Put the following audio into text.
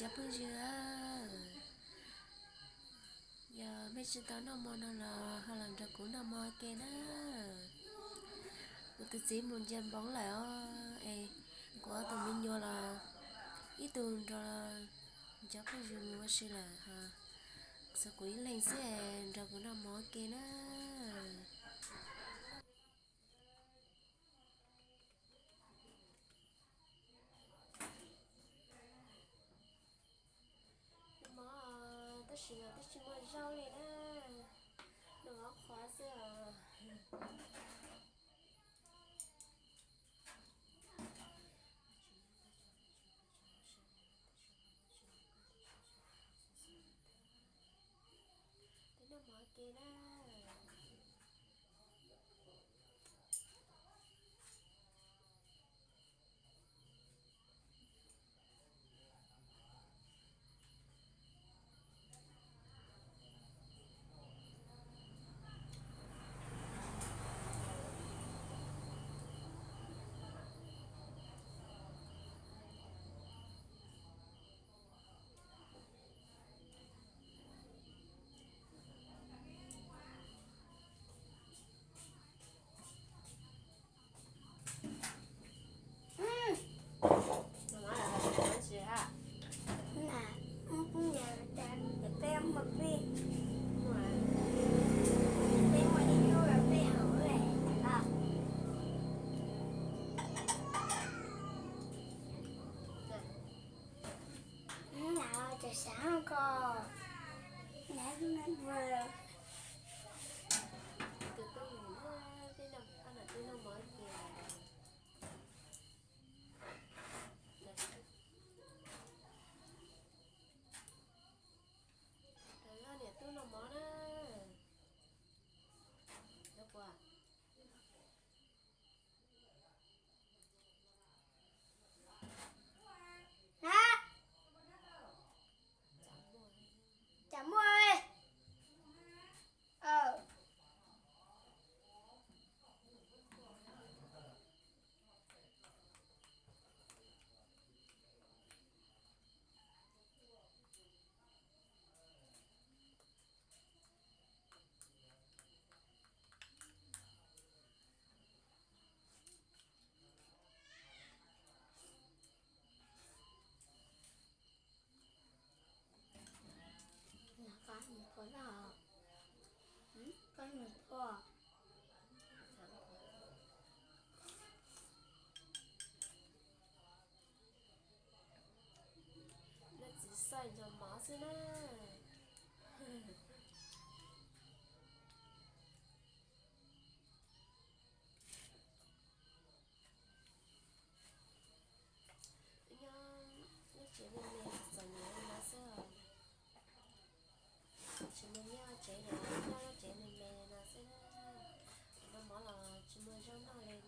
Cov phooj ywg, yog mej tsi tau noj mov no los ho los nrog kuv noj mov ua ke na. Kuv tus txiv mus nce npoov lawm os, es kuv ob tug me nyuam los ib tug nrog cov phooj ywg mus ua si lawm, ho tshuav kuv ib leeg xwb es nrog kuv noj mov ua ke na. Mov tab sis mas twb tsis muaj zaub li na, noj mov qhuav xwb os. Peb noj mov ke na. Niam tub noj mov na. Cas muaj. Qab mus phua na. Qab mus phua. Leej txiv xaij nco mov xwb na. Nyob, nyob tsev me me txom nyem li no xwb. Tsis mus nyob tsev lawm, nyob tsev me me li no xwb. Noj mov los tsis muaj zaub noj li.